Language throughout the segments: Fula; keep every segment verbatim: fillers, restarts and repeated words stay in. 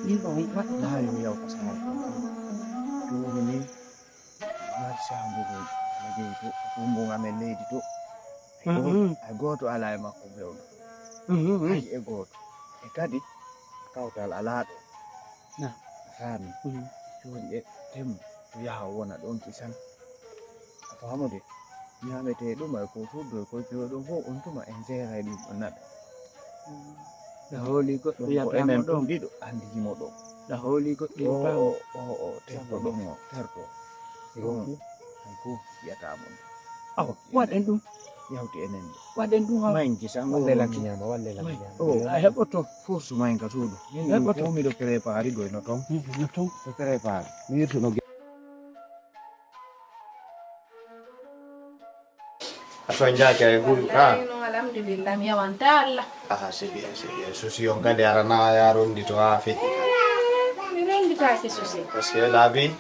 Ɗin ɗon waɗ- Maayo yaw ko saare ko. Jooni ni, marsa mbugu, mi jeyi to, ko mbuga men leydi to. Hay gooto, hay gooto alaa e makko bewɗo. Hay e gooto. E kadi, kawtal alaa ɗo. Na. A faami? Jooni e tem, ko yaha wona ɗon kisan. A faamude? Ñaametee ɗum ay ko suddo ko joɗo fof on tuma en seeray ɗum ɗon naɓe. Ɗa hooli goɗɗo. Donc ko yiyata enen mo ɗon ɗum ɗiɗo anndi himo ɗon. Ɗa hooli goɗɗo o yiyata mo. O o terto ɗon o terto. Ɗum hay ko yiyata mo. Awa waɗen ɗum. Yawti enen ɗo. Waɗen ɗum ha. Mayn gisa ngo. Walle lakki ñaama, walle lakki ñaama. O a heɓoto. Force mayn ka suudu. Min ɗum fof miɗo préparé goy no ton. No ton. To préparé. Mi yirtuno. A soñjaaki hay huuy ka. Wallahi non, alhamdulillah, mi yawanta Allah. Ah, c'est bien, c'est bien. Souci on kadi arana yarondi to haa feƴƴi. Mi rennditaaki souci. Parce que la vie,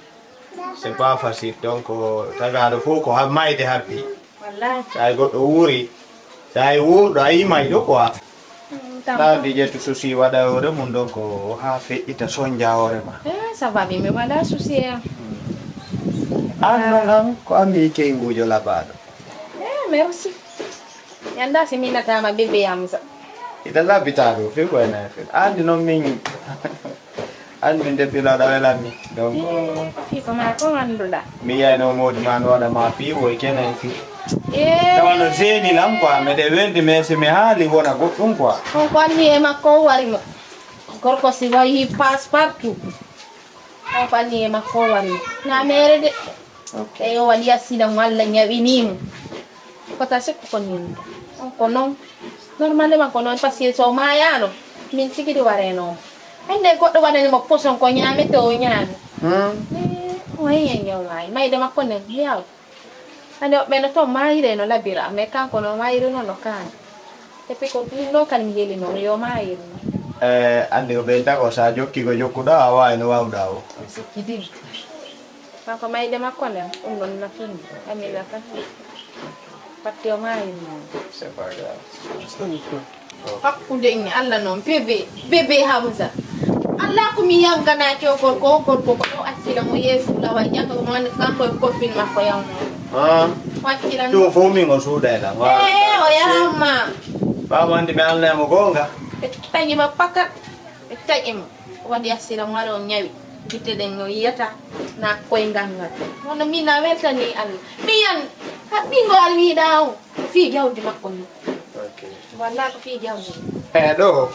c'est pas facile. Donc, tagaaɗo fof ko ha-, mayde habbi. Wallahi. Sa e goɗɗo wuuri, sa e wuurɗo, a yii mayɗo quoi. Ɗaadi ƴettu souci waɗa hoore mum ɗon ko haa feƴƴita soñja hoore ma. Eh, ça va, mi mi wala souci ya. An non an ko an mi keygujo labaaɗo. Eh, merci. Mi annda si mi natama bébé Hamza. Ita labita ɗo fe ko ena fe. Andi non min An min debbi la ɗawe lammi. Donc, fii ko maa ko ngannduɗaa. Mi yiyayno moodi ma no waɗa ma fii woy kene fii. Eh. Tawa no seeni lam quoi, meɗe wendi mais si mi haali wona goɗɗum quoi. On ko anni e makko o wari mo. Gorko si wayi passe partout. On ko anni e makko o wari mo. Na mere de. Ok. Eyo, waɗi accident walla ñawinii mo. Ko ta sikku ko nii. On ko non. Normalement ko non, parce que so maayaano, min sigidi wareenoo mo. Hannde goɗɗo waɗani mo poson ko ñaamete o ñaami. Hmm. Eh, o heñe ñaw maayi. Mayde makko nden, yaw. Hannde woɓɓe no toon maayire no labira, mais kanko no maayire no no kaani. Et puis ko ɗum ɗo kan mi yelinoo, yo maayire no. Eh, anndi ko ɓen tago sa jokki ko jokkuɗaa, a waawi no waawɗaa o. Sikki din. Kanko mayde makko nden, ɗum ɗon no fini. Amina kan. Batte o maayi mo. C'est pas grave. Hakkunde en e Allah non, bébé, bébé Hamza. Allah ko mi yanganaaki o gorko, o gorko ko ɗo accila mo Yeesu lawa ƴato mo woni kanko e copine makko yawno. Ah. O accila ɗum fof min o suuda e lan. Eh, o yaramma. Ɓaawo andi mi alna mo goonga. Ɓe taƴi ma pakat. Ɓe taƴi mo. O waɗi accident, wari o ñawi. Gite ɗen o yiyata, na koyngal ngal. Hono min a weltani Allah. Mi yan, ha ɓingo ar wiɗa o. Ko fii jawdi makko ni. Ok. Walla ko fii jawdi. Eh, ɗo,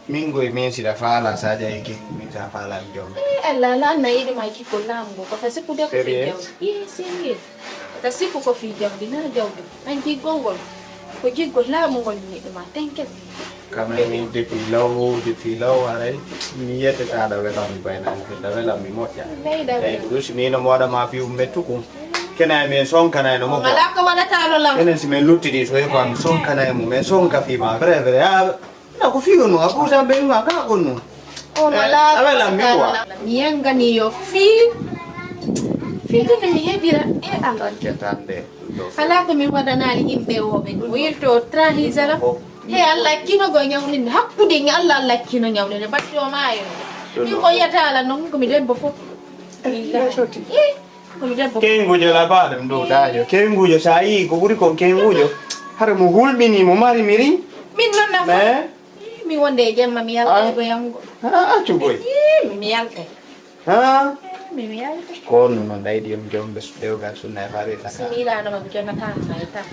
min goy min siɗa faala sa jayi ke, min sa faala mi jom. Eh, Allah, Allah, na yiɗi ma jikko laamu ngo. Ko ta sikku de ko fii jawdi. Eh, sérieux. Ta sikku ko fii jawdi, na jawdi. An jiggol ngol. Ko jiggol laamu ngol mi yiɗi ma. Tenke. Quand même, depuis law, depuis law, haray mi yettata ɗa welam mi bayna, ɗa welam mi moƴƴa. Leyɗa. Eyi, ɗum si mi no moɗa ma fi umme tukum. Kena e men sonkana e no mo. Wala ko waɗata lo lam. Enen si men luttidi so e ko am sonkana e mum, men sonka fi ma. Vrai, vrai. Ah, na ko fi no, a busa be ma ka ko no. On wala. A welam mi wa. Mi yangani yo fi. Fi ko mi heɓira e Allah. Ketande. Alaa ko min waɗanaali yimɓe wooɓe. O yilto o trahisara. He Allah kinogo ñawninde. Hakkunde nge Allah, Allah kino ñawninde. Batti o maayo. Min ko yiyata Allah noon, ko mi debbo fof. Billahi. Eh, ko mi debbo fof. Kengujo labaaɗo ɗum ɗo daajo. Kengujo sa yii ko ɓuri kon kengujo. Hara mo hulɓini mo mari miri. Min noon na fof. Mais mi wonde e jemma mi yalta e goyango. Ah, accu boy. Eh, mi mi yalta. Ha? Mi mi yalta. Ko on non ɗayɗi on jom ɓe dewgal sunna e farilla. Si mi ilaano ma mi jonnata ma e tan.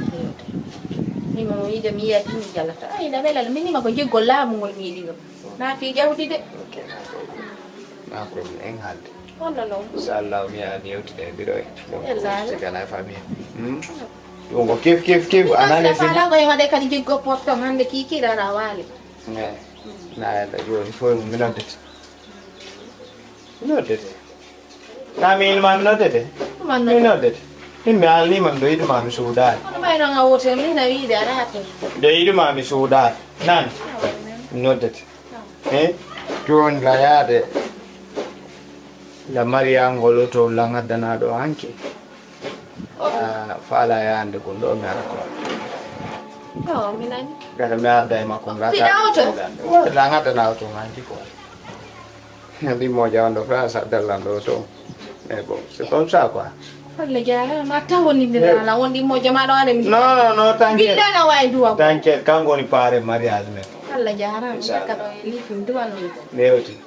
Mi mo yiide mi yiya ɗum mi jalata. Ay na welal min ma ko jiggol laamu ngol mi yiɗi ɗum. Na fi jawdi de. Ok, na problem. Na problem en haalde. Honno non? Inchallah mi yaha mi yewtida e biro en. Donc, c'est gana e famille. Hmm? Ɗum ko kif kif kif anane fi. Ala ko e waɗe kadi jiggo porto hande kikira ra waali. Eh. Na yalla joni foy mo mi noddete. Mi noddete. Na mi inma mi noddete. Mi noddete. Min mi alnima mi ɗo yiɗuma mi suudaani. Kono ɓay noon a wotere min a wiide a naati. Ɗo yiɗuma mi suudaani. Nan. Mi noddete. Eh? Jooni la yaade. La mariyangol oto la ngaddanaɗo hanki. Ah, faala yaande ko ɗo mi ara ko. Yo, mi nani. Gata mi arda e makko ngata. Piɗa oto. Wala ngaddana oto hanki ko. Limooja on ɗo, frère, sa dallan ɗo to. Mais bon, c'est comme ça, quoi. Allah jaaraama, a taw woni nde Eh. Ala won Limooja ma ɗo, ale mi. Non, non, non, t'inquiète. Billana wawi duwa. T'inquiète, kanko woni pare mariage men. Allah jaaraama, Inchallah. Sakka ɗo e lifin duwa non. Newti.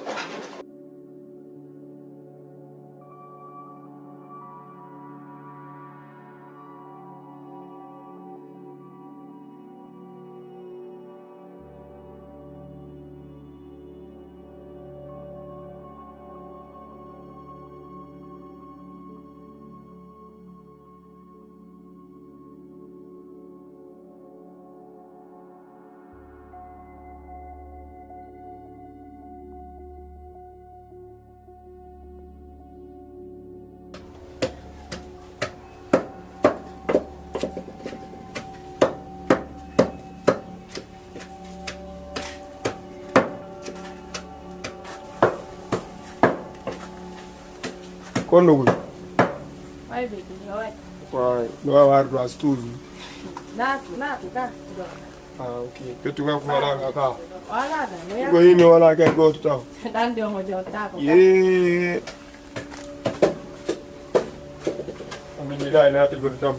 Kon no woni? Way be ɗum, no way. Way, no waawi arde as tuubi. Naatu, naatu, naatu. Ah, ok. Pettu kanko wala ka ka. Wala da, no ya. Ko yimɓe wala kay gooto taw. Ɗan de omo jawta ko. Yee. Alhamdulillah, naati goto tam.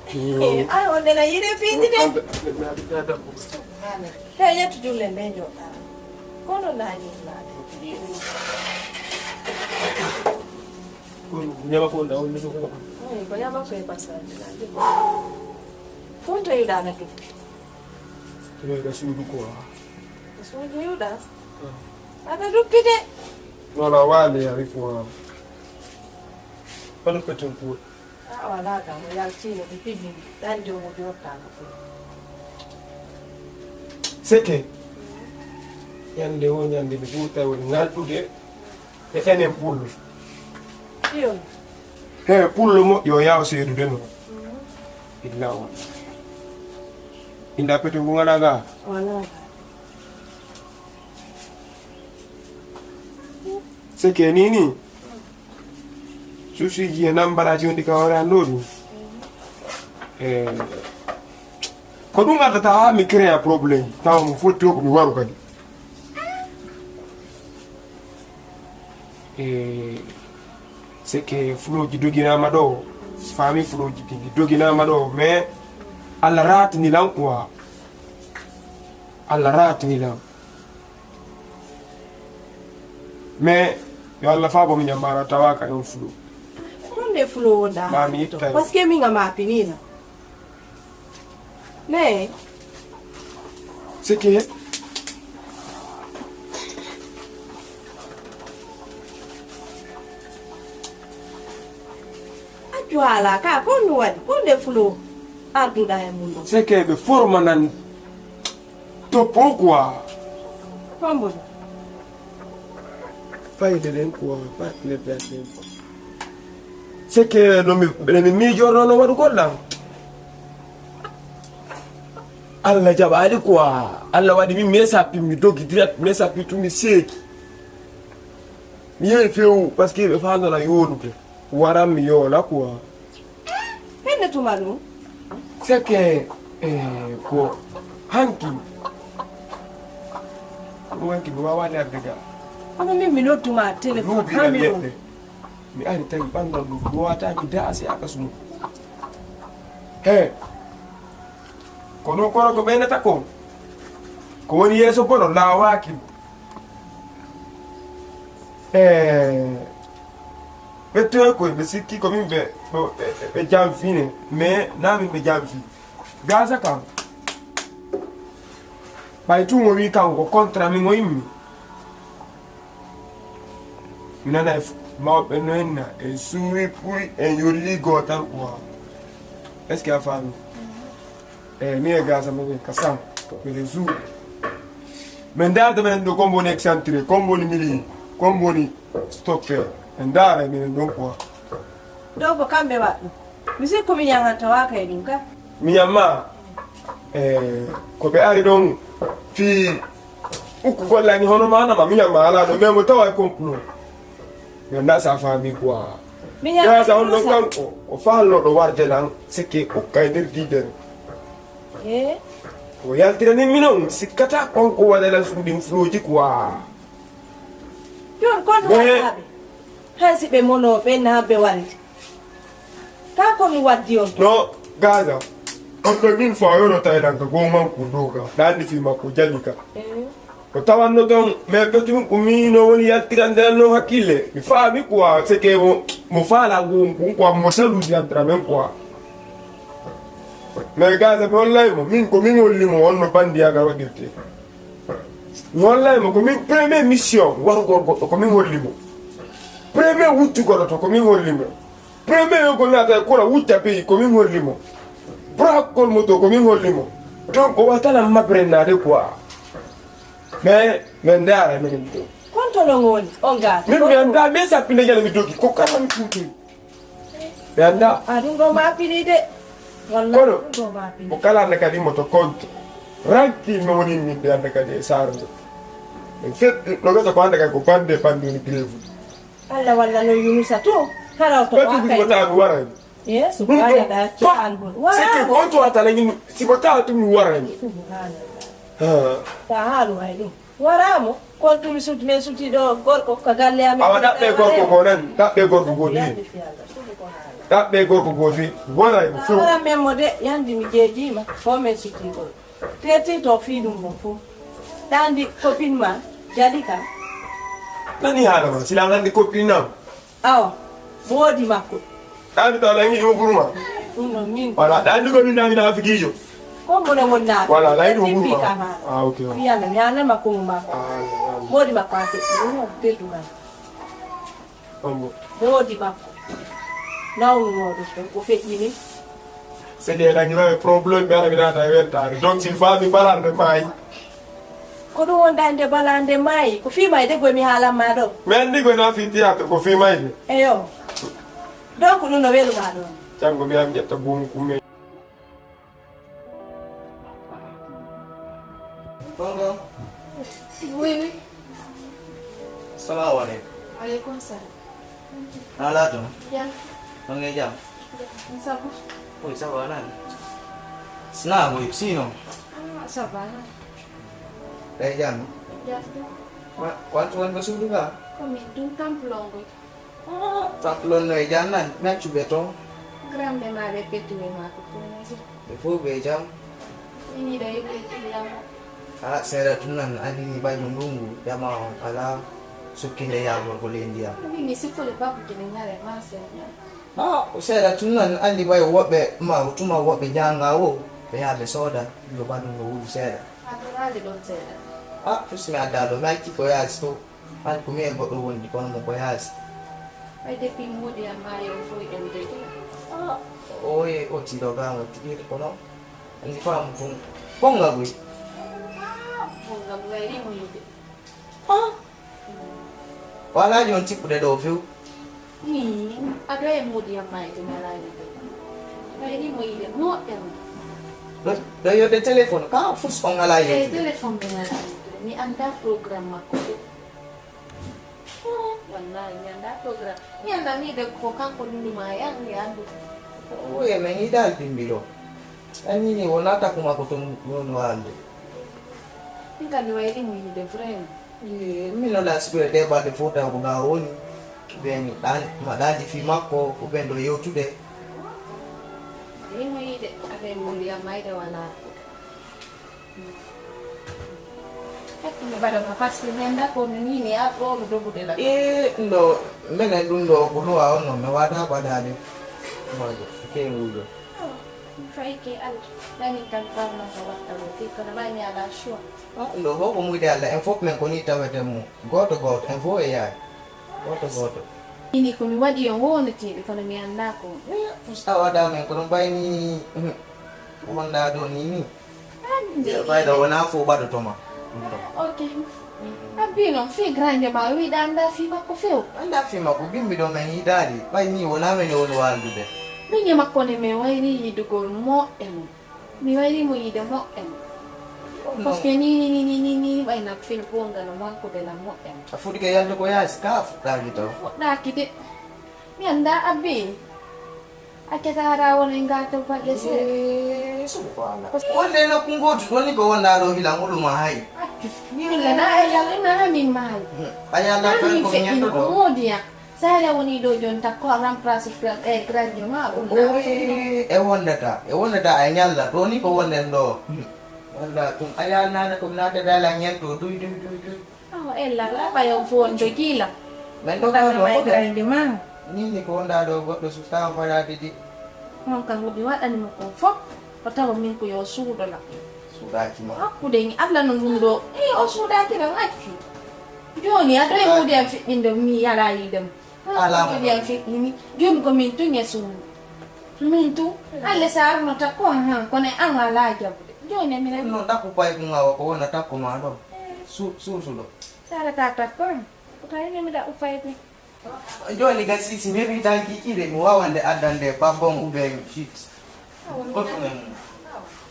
Eh, ay, on nena yiɗe fiindi de. Subhanallah. Te yettu julle nde joɗɗa. Kono naani naati. Kono ñama ko ndaw ni ko. Ay, ko ñama ko e passage naati. Fon to yuɗa na tu. Te ga suudu ko. Suudu yuɗa. Ada duppite. Wala wale ya riko. Kono ko tun ko. A wala kam, o yaltiino, ɓe piji ɗan de omo jottaano fof. Seke, ñande o ñande mi ɓurtay woni ŋalɗude e enen pullo. Iyo. He pullo moƴƴo o yawa seedude no. Illa o. Inda pete ngu ngala ga. Wala ga. Seke ni ni. Suusiji e nambaraji wonɗi ka hoore an ɗo ɗum. Eh, ko ɗum addata haa mi créa problème. Tawa mo fotti o ko mi waru kadi. Eh, c'est que fulooji doginaama ɗo. Faami fulooji ɗi doginaama ɗo. Mais Allah raatini lan quoi. Allah raatini lan. Mais yo Allah faabo mi ñammaara tawaaka en fulo. Ɗum nde fulo wonda. Ma mi ittay. Parce que mi nga ma pinina. Mais c'est que a juwala ka ko ɗum waɗi ko nde fulo arduɗa e mum ɗo. C'est que ɓe formanan to pourquoi. Pombo. Fayde ɗen quoi, partenaire ɗen quoi. C'est que no mi no mi miijorno no waɗugol lan. Allah jaɓaali quoi. Allah waɗi mi mi sappi mi dogi direct mi sappi tumi seeki. Mi yehi fewu parce que ɓe faandona yooɗude. Waran mi yoola quoi. Hende tuma ɗum? C'est que eh, ko hanki. Ɗum hanki mi wawa lerde ga. Kono min mi nodduma téléphone. Luubi ha mi ɗo. Mi ari tawi ɓangal ɗum ɗowata mi daasi aka suno. He. Ko ɗum kono ko ɓeynata ko. Ko woni yeeso bono lawaki. Eh. Ɓe toye koye ɓe sikki ko min ɓe ɓe- ɓe- ɓe janfine mais na min ɓe janfi. Gasa kam ɓay tun o wi kanko contrat min o immi. Mi nana e f- mawɓe no enna en suuwi puri en yolli gotal quoi. Est ce que a faami? Eyi mi e gasa mo ɓe ka sam. Mbiɗen suuɗi. Min darda minen ɗo kombo woni excentré kombo woni mili kombo woni stoppé. Min daara minen ɗon quoi. Ɗo ko kamɓe waɗ ɗum. Mi sikku mi ñaŋanta waaka e ɗum ka. Mi ñamma. E ko ɓe ari ɗon fii ukku gollani hono manama mi ñamma ala ɗo mais mo tawa e complot. Yo nasa famille quoi. Mi ñamma. Yasa on ɗon kanko o faalloɗo warde lan sikke ukka e nder diidere. Eh. O yaltiranin mi non sikkata kanko waɗa lan suuɗin fuloji quoi. Ɗum kon waɗaaɓe. Hay si ɓe monoo ɓe naa ɓe wari. Ka ko mi waddi on. No, Gaza. On ɗo min fo a yono tawi ɗan ka goman ko doga. Ɗan ɗi fi makko jani ka. Eh. Ko tawanno ɗon, mais ɓe tun ko min no woni yaltirande lan non hakkille. Mi faami quoi, c'est que mo, mo faala ngun, ngun quoi, mo saluji entre men quoi. Mais Gaza, mi hollay mo, min ko min holli mo, on no bandi aga waɗirte. Mi hollay mo, ko min premier mission, warugol goɗɗo, ko min holli mo. Premier wuttugol oto, ko min holli mo. Premier yogol naata e kura wutta peyi, ko min holli mo. Brakkol moto, ko min holli mo. Donc, o watana mabre naade quoi. Mais, min ndaara minen ɗo. Konto non woni, on gaa. Min mi anndaa, min sappinde jala mi dogi, ko kala mi tuutoyi. Mi anndaa. A ɗum ɗo maapini de. Walla kono, ɗum ɗo maapini. Ko kala annda kadi mo to konto. Ranki mi woni min ɓe annda kadi e saaro ngo. Min feɗɗi, no gasa ko annda kadi ko bande, bande woni grève. Allah walla no Yunusa to. Hara o to ɓe tugi ko tawi mi waray. Eh, subhanallah, ko algol. C'est que on to atala ngin, si ko tawa tum mi waray. Subhanallah. Ha. Ta haalu hay ɗum. Waraamo, kon tumi sut-, men suti ɗo gorko ka galle amen. Awa ɗaɓɓe gorko ko nan, ɗaɓɓe gorko ko ni. Ɗaɓɓe gorko ko ni. Wona e mo few. Wara men mo de, yandi mi jeejiima, ko men suti ɗo. Teeti to fii ɗum mo fof. Ɗandi copine ma, Jalika. Nani haala ma, sila nandi copine am. Awa, moodi makko. Ɗaani to Alla yiɗi mo ɓurma. Ɗum noon min. Voilà, ɗaani ko min naamina Afikiijo. Ko mboɗo wonnaa. Voilà, la yiɗi mo ɓurma. Ah, ok, ok. Fiyalla, mi haalnama ko mo makko. Ah, ah. Moodi makko a feƴƴi, ɗum noon teddungal. Ambo. Moodi makko. Nawnunooɗo ɗum, o feƴƴini. Seydi El Hadji Mbaye, problème ɓe ara mi naata e weltaare. Donc, s'il faut mi balande maayi. Ko ɗum wonda nde balande maayi. Ko fii mayde goy mi haalan ma ɗo. Mi anndi goy na fii théâtre, ko fii mayde. Eyo. Donc, ɗum no welu ma ɗon. Janngo mi am ƴetta buum kume. Bongo. Oui, oui. Salamu aleykum. Aleykum salam. Na lato? Jam. Ɗon e jam? Jam. Ça va? Oui, ça va, nan. Sina, oui, sino. Ah, ça va, nan. Ɗay jam? Jam. Wa-, wantu won ɓe suudu ka? Ko min ɗum tampulongo. Ah, tampulon no e jam nan, mi accu ɓe to. Gramɓe ma ɓe pettuɓe ma ko fof. Ɓe fof ɓe jam. Ini ɗo e ɓe jam. Ah, seeɗa tun nan, anndi ni ɓay mo ndungu, jama on alaa sukkinde yaagol ko ley ndiyam. Wi mi sikkole babu kene ñare ma sen ñam. Ah, ko seeɗa tun nan, anndi ɓay woɓɓe ma, tuma woɓɓe janga o, ɓe yaha ɓe sooda, yo ɓadun no wuli seeɗa. A doraali ɗon seeɗa. Ah, fus mi addaa ɗo, mi acci ko yaasi to. An ko mi e goɗɗo wondi, kono mo ko yaasi. Ay, depuis moodi am maayi o foy en de. Ah, o ye o tindo gamo tigi kono. Anndi faamu tun. Bonga goy. Ah, bonga goy, ari mo yiide. Ah. Walaa jon tippude ɗo few. Ni, aɗo e moodi am maayi to mi alaa yiide. Ari mo yiide, mo em. Ɗo, ɗo yode téléphone, ka fus on alaa yiide. Eh, téléphone ɓe alaa yiide. Mi annda programme makko fof. Wallahi, mi annda programme. Mi annda mi de ko kanko luluma e an, mi anndu. Oye, men yiɗaali bimbi ɗo. Anni ni wona takuma ko ton ɗon waalde. Min kam mi wayli mo yiide vraiment. Eh, min no la sikure de ɓaade fof taw ko ga woni. Ɓen ɗan, ma ɗaadi fi makko, ko ɓen ɗo yewtude. Ni mo yiide, affaire mo ndiyam mayde wala. Hakkunde mbaɗa ma, parce que mi annda ko no ni, mi arɗo ɗo dogude la. E ɗo, minen ɗum ɗo ko luwa on noon, mi waɗa waɗaade. Moƴƴo, ke ngujo. Mi fayi ke Allah, ɗanin kan farno ko watta mo, ke kono ɓay mi ala choix. Ah, ɗo fof ko muyde Allah, en fof men ko ni taweten mo. Gooto gooto, en fof e yaade. Gooto gooto. Ini ko mi waɗi on wownotiiɓe, kono mi annda ko. E, fusta waɗa men, kono mbayni, mhm, wonda ɗo ni ni. Ɓayɗo wona fof ɓaɗoto ma. Ok. Abbi noon, fii grande ma, o wiɗa annda fii makko few. Annda fii makko, bimbi ɗo men yiɗaali. Ɓay ni wona men woni waldude. Min e makko ne min wayri yiɗugol mo e mo. Mi wayri mo yiide mo e mo. Oh, non. Parce que ni, ni, ni, ni, ni, ɓay nak fii goonga no mankude la mo e mo. A fuɗike yalde ko yaasi, ka a fuɗɗaaki taw? Fuɗɗaaki de. Mi annda Abbi. Accata hara wona e ngaa to balɗe seeɗa. Eh, subhanallah. Wonde e nokku ngootu ɗoni ko wonɗaa ɗo hila ngolu ma hay. Min le na e yalla na ha min maayi. A yalla na min ko feƴƴini ko moodi yak. Sare woni ɗo jon takko a remplace grand e grand ma o. Oy, e wondata e wondata e ñalla ɗo ni ko wonden ɗo. Walla ɗum a yalnana ɗum naata dala ñen to duy duy duy duy. Awa ella la ɓayon fo on jogiila. Men ɗo kama ko ɓe grande ma. Nini ko wonda ɗo goɗɗo sustawa faraade de. On ka huɗi waɗani mo kon fof. O tawa min ko yo suuɗo la. Suuɗaaki ma. Hakkude ni Allah no ɗum ɗo. Eyi o suuɗaaki ɗon accu. Jooni a ɗo e huude am fiɗɗinde mi yala yiide mo. Ala mo. Huude am fiɗɗini. Jooni ko min tun e suuɗo. Min tun. Allah saarno takko han kono e an ala jabude. Jooni mi nani. No ɗaɓɓu pay ɗum awa ko wona takko ma ɗo. Su- suusuɗo. Sara ka takko. Ko tawi mi mi ɗaɓɓu pay ɗum. Jooni ga sisi mi heɓi tanki kide mi wawan de addande pabbon ou bien chips. Goɗɗum e mum.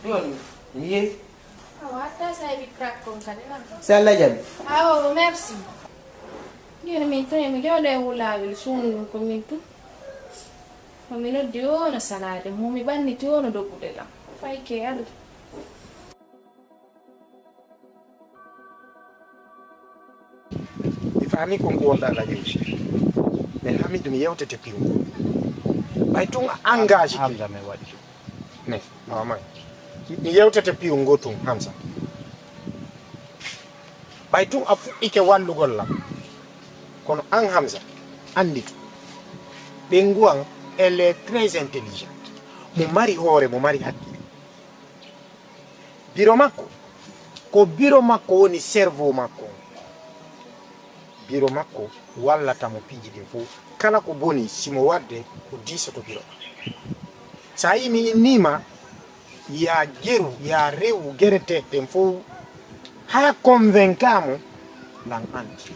Jooni mi yehi. Awa hatta sa heɓi crack kon kadi na. Si Allah jaɓi. Awa merci. Jooni min tun emi jooɗo e wulawel suunu ɗum ko min tun. Ko mi noddi o no salaade mo mi ɓanniti o no doggude lam. Fay ke Allah. Mi faami ko ngu wonɗa la yewti. Mais Hamidou mi yewtete piwgo. Ɓay tun a engage ke. Hamza mi waɗi ɗum. Ne, awa may. Mi yewtete piwgo tun Hamza. Ɓay tun a fuɗɗike wallugol lam. Kono an Hamza, annditu. Ɓeyngu an, elle est très intelligente. Mo mari hoore, mo mari hakkille. Biro makko ko biro makko woni cerveau makko on. Biro makko wallata mo piiji ɗin fof. Kala ko boni si mo wadde ko diisoto biro makko. So a yii mi innii ma ya jeru ya rewu gereteeɗe ɗen fof haya convainca mo lan anndi.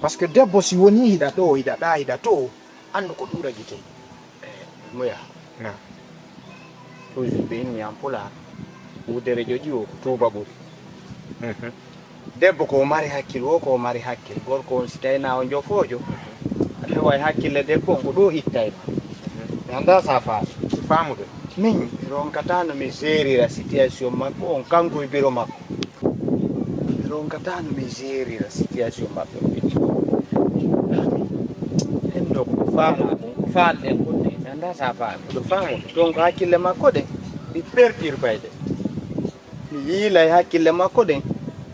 Parce que debbo si wonii hiɗa ɗo hiɗa ɗa hiɗa to anndu ko ɗuura gite. Muya. Na. Toujours ɓe inni en pulaar. Wudere ƴoƴi o ko tuuba ɓuri. Debbo ko o mari hakkil o ko o mari hakkil gorko on si tawi na o jofoojo. A tawa e hakkille debbo on ko ɗo ittay ma. Mi annda sa faami. Faamude. Min mi ronkata no mi gérira situation makko on kanko e biro makko. Mi ronkata no mi gérira situation maɓɓe on. Ɗen ɗo ko faamude ɗum ko faalɗen ɗum ɗe mi annda sa faami. Ɗo faamude donc hakkille makko ɗen mi perturbay ɗe. Mi yiilay hakkille makko ɗen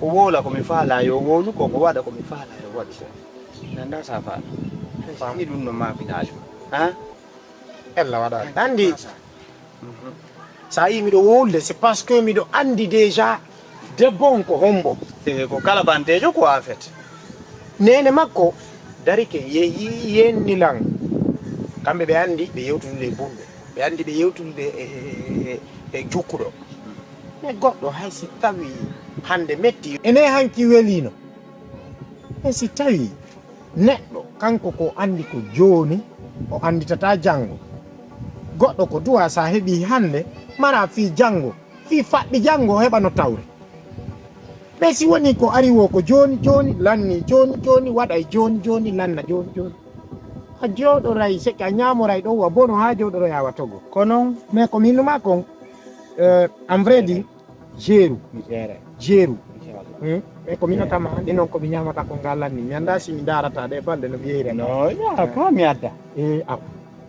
o wowla ko mi faala yo wowlu ko o waɗa ko mi faala yo waɗu ko. Mi annda sa faami. Fii ɗum no maabinaali ma. Han. Ella waɗa anndi. Sa yii miɗo wowlude c'est parce que miɗo anndi déjà debbo on ko hombo. Ko kalabanteejo quoi en fait. Neene makko darike yehi yenni lan. Kamɓe ɓe anndi ɓe yewtudude e bumɓe, ɓe anndi ɓe yewtudude e jukkuɗo. Mais goɗɗo hay si tawi hannde metti. Ene hanki weliino. Mais si tawi Neɗɗo kanko ko anndi ko jooni o annditataa janngo. Goɗɗo ko duwaa so a heɓii hannde maraa fii janngo, fii faɗɗi janngo o heɓa no tawri. Mais si wonii ko ari woo ko jooni jooni, lannii jooni jooni, waɗay jooni jooni, lanna jooni jooni. A jooɗoray seke a ñaamoray ɗon wa bono haa jooɗoroyaa wa togo. Ko noon. Mais ko miinumaa kon, en vrai dit, Jeeru. Mi ƴeere. Jeeru. Inchallah. Hmm? E ko mino tama hannde noon ko mi ñaamata ko ngal lanni. Mi anndaa si mi ndaarata ɗe balɗe no mi yeyrata. No, ya, ko mi adda. E aw.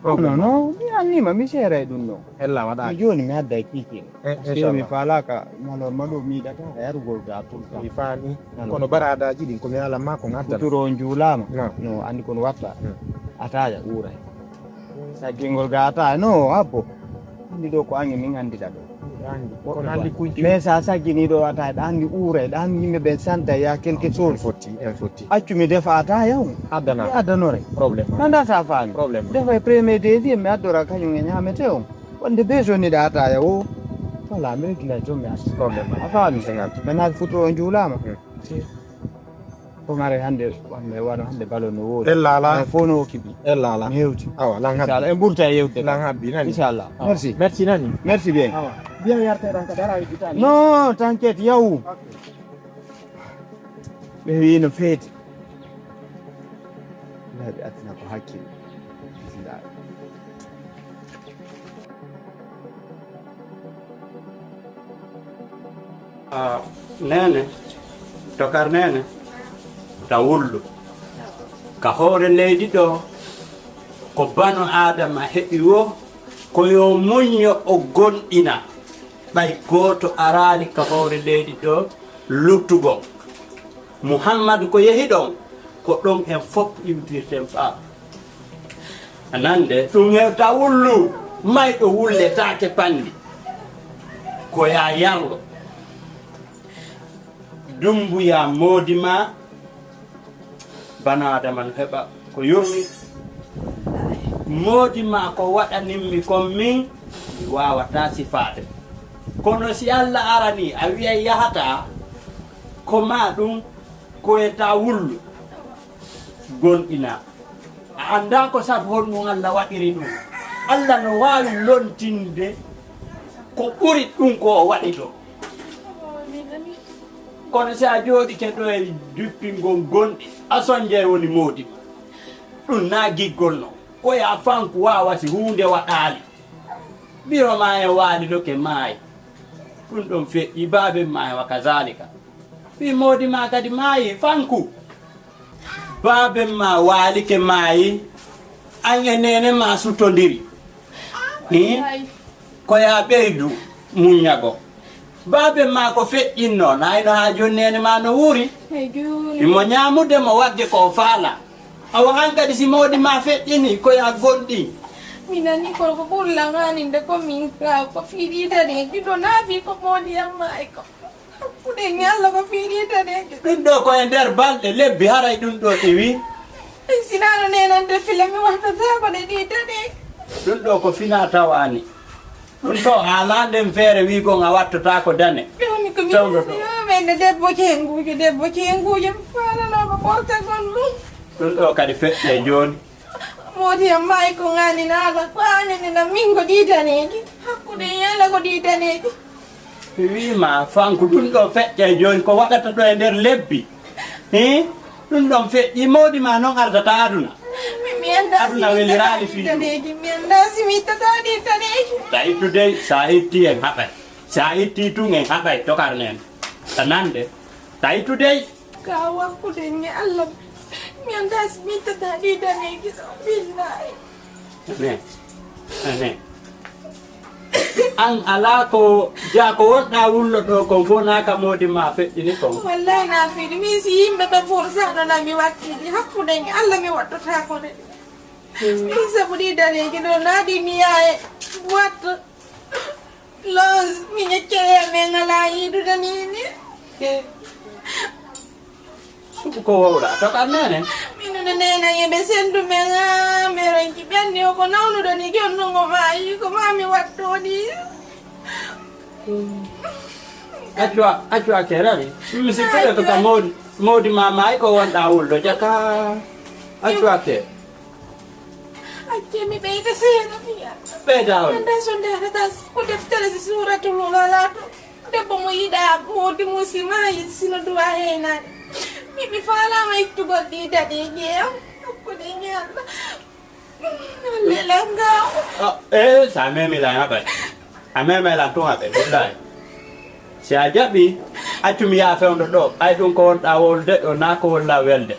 Kono no mi annima mi seeray ɗum ɗo. Ella waɗaaki. Mi jooni mi adda e kiikiiɗe. Eh, Parce que mi inchallah. Faalaaka malor ma ɗo miiɗata e yarugol ga tout le temps. Mi faami. Kono baraadaaji ɗin ko mi alan ma ko ngaddan. Futuro on juulaama. No. No anndi kono watta. Hmm. Ataaya uuray. Saggingol ga ataaya no abbo. Anndi ɗo ko ange min anndita ɗo. Kono anndi kuñti. Mais sa saggini ɗo ataaya ɗa anndi uuray ɗa anndi yimɓe ɓen santa ya quelque chose. Fotti en fotti. Accu mi defa ataaya on. Addana. Mi addanore. Problème. Nanda sa faami. Problème. Defa e premier deuxième mi addora kañum e ñaamete on. Wonde be jonni ɗa ataaya o. Voilà mi reggilay toon mi arti. Problème. A faami. Maintenant futuro on juulaama. Hmm. Ko ngare hannde wano hannde balo no woodi. Ella ala. Ay fof no kibi. Ella ala. Mi hewti. Awa lan habbi. Inchallah en ɓurta e yewde. Lan habbi nani. Inchallah. Merci. Merci nani. Merci bien. Awa. Bien yarte ɗan ka dara e bitani. No, t'inquiète yaw. Ɓe wi no feeti. Ɓe addina ko hakkil. Bismillah. Ah, neene. Tokar Neene, ta wullu. Ka hoore leydi ɗo, ko bano Aadama heɓi wo, ko yo muñño o gonɗina. Ɓay gooto araali ka hoore leydi ɗo luttugol. Muhammadu ko yehi ɗon, ko ɗon en fof iwtirten faa. A nande, ɗum hewta wullu, mayɗo wulletaake panndi. Ko yaa yarlo. Dummbuya moodi ma, bano Aadama no heɓa ko yurmi. Moodi ma ko waɗanimmi kon min, mi waawataa sifaade. Kono si Alla aranii, a wi'ay yahataa, ko maa ɗum, ko e ta wullu, gonɗinaa. A anndaa ko sabu honɗum Alla waɗiri ɗum. Alla no waawi lontinde ko ɓuri ɗum ko o waɗi ɗo. Kono si a jooɗike ɗo e duppingol gonɗi, a sonjay woni moodi. Ɗum naa giggol non. Ko yaa fanku waawa si huunde waɗaali. Biro ma en waalidoke maayi. Ɗum ɗon feƴƴi baaben ma en wa kazaalika. Fii moodi ma kadi maayi fanku. Baaben ma waalike maayi. An e neene ma sutondiri. Hi? Ko yaa ɓeydu muññago. Baaben ma ko feƴƴinno, naayno haa jooni neene ma no wuuri. Imo ñaamude mo waɗde ko o faala. Awa an kadi si moodi ma feƴƴini, ko yaa gonɗi. Mi nani ko ko ɓuri lan aninde ko min ka ko fiiɗiitani e giɗo naafi ko moodi yamma e ko. Hakkude ñalla ko fiiɗiitani e giɗo. Ɗum ɗo ko e nder balɗe lebbi haray ɗum ɗo iwi. Ay, si naano nenante fila mi wattata ko ɗe ɗiitani. Ɗum ɗo ko fina tawani. Ɗum ɗo haalaa nden feere wiigon a wattotaako dane. Ɗum ko mi Fewndo ɗo. Ɓeyde debbo keenguujo, debbo keenguujo, mi faalanooɓe ɓortagol ɗum. Ɗum ɗo kadi feƴƴe jooni. Moodi am maayi ko ŋaani naala, ko aanene na min ko ɗii daneeji. Hakkunde yala ko ɗii daneeji. Mi wiima, fanku ɗum ɗo feƴƴe jooni, ko waɗata ɗo e nder lebbi. Hii? Ɗum ɗon feƴƴi, moodi ma noon ardata aduna. Mi, mi anndaa si Aduna mi weliraali ittataa fii ɗum. Daneeji, mi anndaa si mi ittataa ɗii daneeji. Tawi today, so a ittii en haɓay. So a ittii tun en haɓay tokar nen. A nande. Tawi today. Ka wakkude mi Allah. Mi anndaa si mi ittataa ɗii daneeji ɗo. Billaahi. Amen. Amen. An alaa ko jaa ko wonɗaa wullo ɗo kon fof naa ka moodi ma feƴƴini kon. Wallahi na fiiɗi. Min si yimɓe ɓe fof saɗo na mi wattiɗi. Hakkunde mi Allah mi wattotaako de. Min sabu ɗii daneeji ɗo naa ɗi mi yaye. Watto. Los, mi ñeccere men alaa yiidude ni ni. Suɓu ko wowɗa, to kam nene. Min no nena yeɓe sendu men, ah, merenki ɓenni o ko nawnuɗo ni jonnugo maayi, ko maa mi wattoo ni. Accu a-, accu akke rari. Mi si kala to ka mawdi, mawdi ma maayi ko wonɗa wulɗo jaka. Accu akke. Acce mi ɓeyda seeɗa mi yiya. Ɓeyda on. Anda so ndarata ko deftere si suuratul Mulalaatu. Debbo mo yiɗa moodi mum si maayi sino duwa heenaade. Mi, mi faalaama ittugol ɗi daɗeeji e am. Hakkude ñaalla. Lelanga. Ah, eh, sa memi la haɓay. A memay lan tun haɓe, billahi. Si a jaɓi, accu mi yaha fewndo ɗo. Ay ɗum ko wonɗa wowlude ɗo, naa ko wonɗa welde.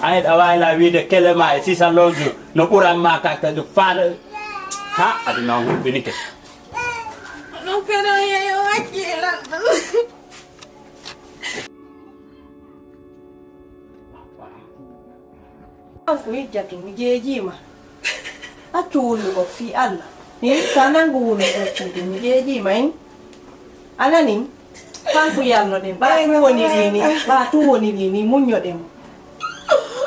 Ay ɗa waawi la wiide kele ma e sisa lonju, no ɓuran ma ka, ka, faale. Ha, aduna on huɓɓinike. No pero yeyo wakkila. An ko yejjatto, mi jeejiima. Accu wullugo fii Allah. Hi, ka nangu wullugo cuuɗi, mi jeejiima, in. A nani? Fanku yalloɗen. Ɓaa tu woni ni, ɓaa tu woni ni, muññoɗen mo.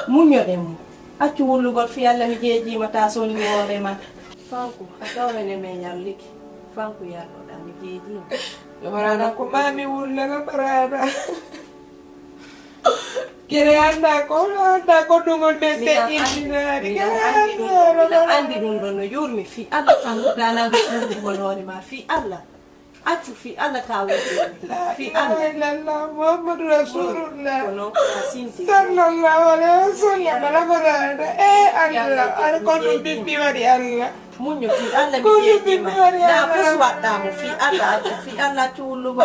Muññoɗen mo. Accu wullugol fii Allah, mi jeejiima, taa sonni hoore ma. Fanku, a tawene men yalliki. Fanku yalloɗa, mi jeejiima. Lamarana ko maa mi wulla, Lamarana. Kere annda ko, annda ko ɗum on men Miɗa anndi, feƴƴintinaade. Miɗa anndi ɗum ɗon, miɗa anndi ɗum ɗon no yuurmi fii Allah, an ɗaananɗo ɗum hoore ma fii Allah. Accu fii Allah taa wonde fii Allah. La ilaha illallah, Muhammadu Rasulullah. Kono a sinti. Sallallahu alaihi wasallam, Lamarana. Eh, Allah, ar ko ɗum bibbi waɗi Allah. Muñño fii Allah mi jeejiima. Naa fus waɗɗaa mo fii Allah, accu fii Allah, accu wullugo.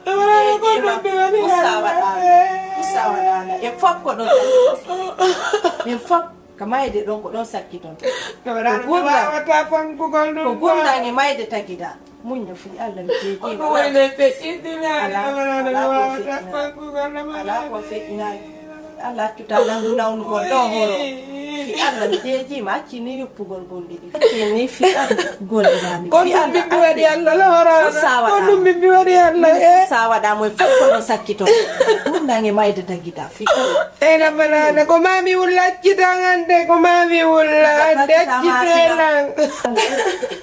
Lamarana ko ɗum bibbi waɗi Allah. Fus sa waɗaa mo. Sawa nana, en fof ko ɗon sakkitoto. En fof ko mayde ɗon ko ɗon sakkitoto. Ko gurdam. Ko gurdam e mayde tagida. Muñño fii Allah mi jeejiima. Alaa ko feƴƴinaani. Alaa ko feƴƴinaani. Allah accu tan nangu nawnugol ɗo horo. Fii Allah mi jeejiima, acci ni yuppugol gonɗi ɗi. Fii ni fii Allah golle maa mi. Fii Allah accu. Ko ɗum mi waɗi Allah la horo. Ko ɗum mi waɗi Allah. Sa waɗaama e fof kono sakkito. Gurdam e mayde tagida. Fii Allah. Ena banana ko mami wulla accitan hannde ko mami wulla hannde accitelan.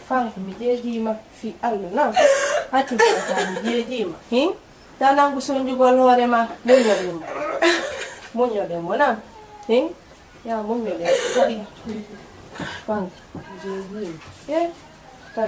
Fan mi jeejiima. Fii Allah na. Accu tan mi jeejiima. Hin? Ta nangu sonjugol hoore ma. Muññoɗen mo. Muññoɗen mo na. Hin? Ya muññoɗen. Fan mi jeejiima. Eh? Tan.